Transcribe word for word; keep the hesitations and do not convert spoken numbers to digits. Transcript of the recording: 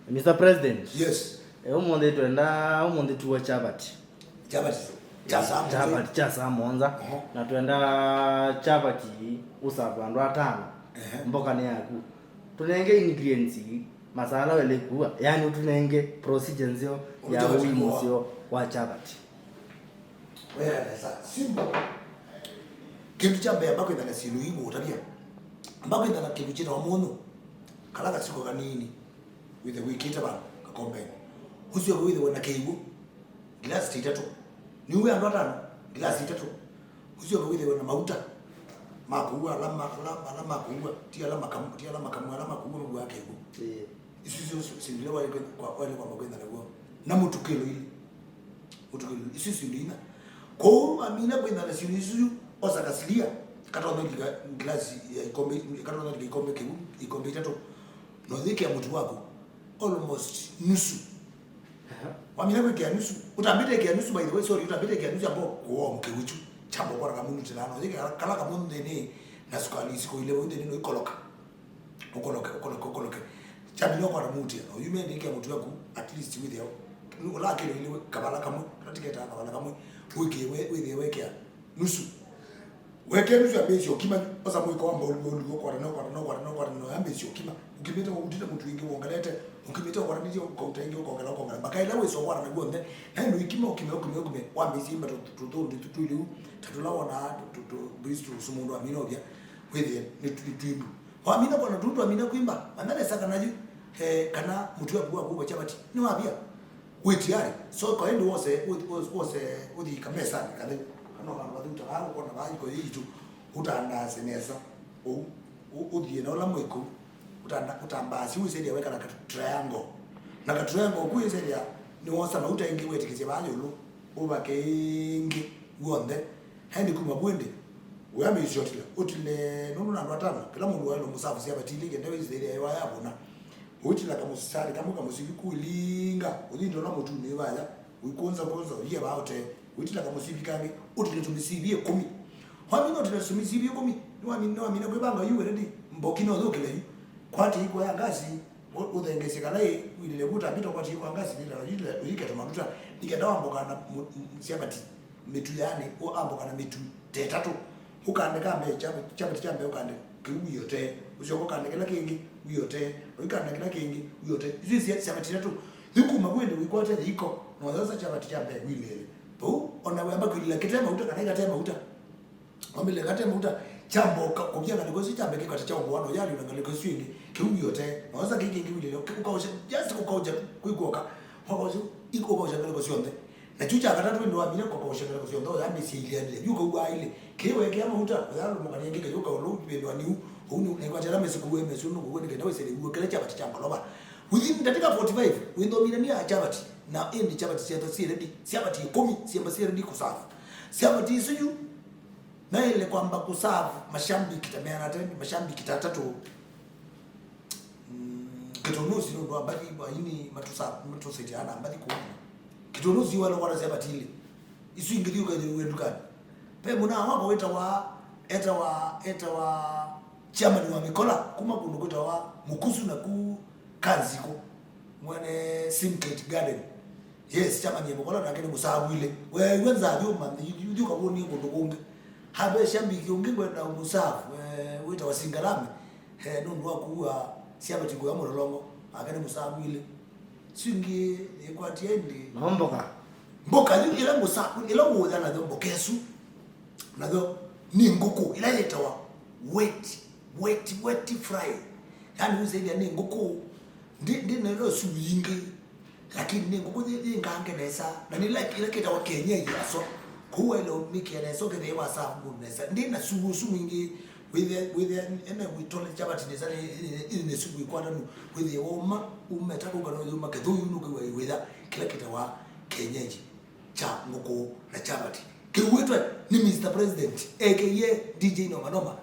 Mister President. Yes. Eh, ũmũnthĩ twenda, ũmũnthĩ tuo chapati. Chapati. Cha saa mũonza. Chapati cha saa mũonza. Oho. Na twenda chapati ũsava andũ atano. Ehe. Mboka nĩ yaku. Tũnenge ingredients masala wele kuwa. Yaani ũtũnenge procedure nzeo ya ũi mũseo wa chapati. Wĩra nesa. Simple. Kĩndũ kya mbee amba kwĩthana syĩndũ ii ngũũtavya. Amba kwĩthana kĩndũ kyĩtawa mũnyũ. Kala kasiko kanini. Wĩthe wĩkĩte vandũ kakombeni. Ũsyoke wĩthĩwe na kĩw'ũ. Ngilasi ta itatũ. Nĩw'e andũ atano. Ngilasi itatũ. Ũsyoke wĩthĩwe na mauta ma kũua ala ma- ala ala ma kũua, ti ala makamu ti ala makamu ala ma kũua mauaa kĩw'ũ. Ĩĩ. Isu syo syĩndũ ila waĩle kwamba kwĩthana w'o. Na mũtukĩlo ilĩ. Ũtukĩlĩlyo. Isu syĩndũ inya. Kwoou amina kwĩthana syĩndũ isu, osa kasilia katonya lika ngilasi ya ikombe, katonya lika ikombe kĩw'ũ, ikombe itatũ, na ũyĩkĩa mũtu waku almost nusu. Wamina kwĩkĩa nusu, ũtambĩte ĩkĩa nusu, by the way, sorry, ũtambĩte ĩkĩa nusu, amba kũoa mũkĩw'ũ kyu, kyamba ũkwata kamũnyũ tĩlaa, na ũyĩkĩa kala kamũnyũ nthĩnĩ na sukali isiko ilĩ vau nthĩnĩ, na ũikoloka. Ũkoloke, ũkoloke, ũkoloke. Kyamina ũkwata mũtia, na ũyume ndĩkĩa mũtu waku, at least wĩthĩa ũla kĩlo ilĩ kavala kamwe, kala tiketaa kavala kamwe, wĩkĩe we- wĩthĩe wekĩa nusu. Wekĩa nusu ambĩĩsya ũkima, osa mũiko wa mbaulu, mbaulu, ũkwata na ũkwata na ũkwata na ũkwata na ambĩĩsya ũkima. Ũkimĩte ũtite mũtu ĩngĩ wongelete, ũkimĩte ũkwatanĩtye ũkauta ĩngĩ ũkongela ũkongela. Mpaka ĩla wĩsa ũkwata naw'o nthe, na ĩndũ ikima ũkime ũkime ũkime, wambĩĩsya imba tũthũndĩ tũtũ ĩu, ta tũla wonaa tũ- tũ- tũ- breeze tũsu mũndũ amina ũvya, wĩthĩe nĩ twindu. Wamina kwona tũu twamina kwimba, manya nesa kana yu, eh, kana mũtu waku wa kũua chapati nĩwavia. Wĩ tiari. So kwa ĩndĩ wose, wose, wose ũthi kamesanĩ katheu. Kana vandũ vatheu ta vaa ũkona vaa iko yitũ, ũtandaase nesa. Ũu, ũ- ũthiĩ na ũla mwĩko. Ũtanda- ũtambaasi ũisaidia wekana ka triangle. Na ka triangle ũku ũisaidia nĩwosa mauta ĩngĩ wetĩkĩsya vaa yũlũ. Ũvake ĩngĩ w'onthe. Aĩndĩ kuma vu ĩndĩ, wĩambĩĩsya ũtila. Ũtile nũndũ na andũ atano, kĩla mũndũ waĩlwe mũsavu syapati ilĩ kenda wĩsĩthĩlya ĩwa yavũna. Ũitila kamũsali kamwe kamũsivi kũilinga, ũthinde ũla mũtunĩ vaya, ũikũnza kũnza, ũyie vaa ũtee. Ũitila kamũsivi kangĩ, ũtile tũmĩsivi ĩkũmi. Wamina ũtile tũmĩsivi ĩkũmi, nĩwamina, nĩwamina kwĩvanga yu already, mboki no yũkĩle yu. Kwata iko ya ngasi, ũ- ũthengesye kana ĩ wĩlile vu ũtambĩte ũkwata iko ya ngasi, nĩtala yu ũyĩkete mavuta, nĩ kenda wamboka na mũ- m- syapati. Mĩtu yaani, ũamboka na mĩtu ta ĩtatũ. Ũkande ka mbee, chapati kya mbee ũkande kĩu wĩotee. Ũsyoka ũkande kĩla kĩngĩ wĩotee. Na ũikanda kĩla kĩngĩ wĩotee. Isu syapati itatũ. Yu kuma vu ĩndĩ ũikwate yĩiko, na ũyosa chapati kya mbee wĩlĩĩle. Vau, ona wĩamba kwĩlila kĩte mauta kana ĩkate mauta. Wambĩlĩla kate mauta, kyamboka kũvya ngalĩko isu kyambe kĩkwate kya ũmbũa, na ũyalĩũla ngalĩko isu ĩngĩ, kĩu wĩotee. Na ũyosa kĩu kĩngĩ wĩlĩĩle, ũkaosya, just ũkaosya kwĩkwoka. Ũkaosya, ũkaosya ngalĩko syonthe. Na kyu kya katatũ ĩndĩ wamina kũkausya ngalĩko syonthe, ũyambĩĩsya ilĩanĩle. Yu ũkauaa ilĩ. Kĩĩ weekĩa mauta, ũyalũmũkany'a ĩngĩ kĩyũka ũlũ vĩndũanĩ ũu. Ũu nĩ naikwatya ala mesĩ kũu emesũ nũkũw'e nĩ kenda wĩsĩle iw'o kĩla kyavati kya ngolova. Within ndatĩka forty-five, wĩthomile nĩ ya kyavati. Na ĩndĩ kyavati syetha syĩ ready. Syavati ĩkũmi syemba syĩ ready kũsavu. Syavati isu yu, naĩle kwamba kũsavu mashambiki ta meana ata, mashambiki ta atatũ. Mm, kĩtũnũsi nũndũ wa mbathi aini matũsĩtĩaa na mbathi kũu. Kĩtũnũsi wala wala sya batili. Isu ingĩ thiũka yĩw'e ndukanĩ. Ve mũnaa wakwa wĩtawa, etawa, etawa chairman wa mĩkola, kuma kũndũ kwĩtawa Mũkusu na ku Kanzikũ. Mwene Simclate Garden. Yes, chairman ya mĩkola nake nĩ mũsavwile. Weew'a nzathi ũmanthe, ithiũka wũnie kũndũ kũngĩ. Havesya mbiki ũngĩ ngwenda ũmũsavu, eh, wĩtawa Singalame. Eh, nũndũ wa kũua syavati kũya mũlolongo, nake nĩ mũsavwile. Isu ingĩ nĩkwatie ĩndĩ. No mboka. Mboka yu ĩla ngũsa, ĩla ngũũya nayo mboka ĩsu, nayo nĩ ngũkũ, ĩla yĩtawa wet, wet, wet fry. Yaani ũsĩthĩa nĩ ngũkũ, ndi, ndi nayo sumu yingĩ. Lakini nĩ ngũkũ yĩ, yĩ ngange nesa, na nĩ like ĩla kĩtawa kienyeji haswa. Kũu waĩle ũmĩkĩa nesa, ũkethĩa wa savu mũno nesa. Ndĩ na sumu ũsu mwingĩ, wĩthĩa, wĩthĩa ene wĩtole chapati nesa, ĩ, ĩ, ĩ, nĩ sumu ĩkwatanu. Wĩthĩa woma, umeta kũu kana ũyuma kĩthũyu nũkwĩw'a ĩwĩtha kĩla kĩtawa kienyeji kya ngũkũ na chapati. Kĩw'ĩtwe nĩ Mister President, A K A D J Noma Noma.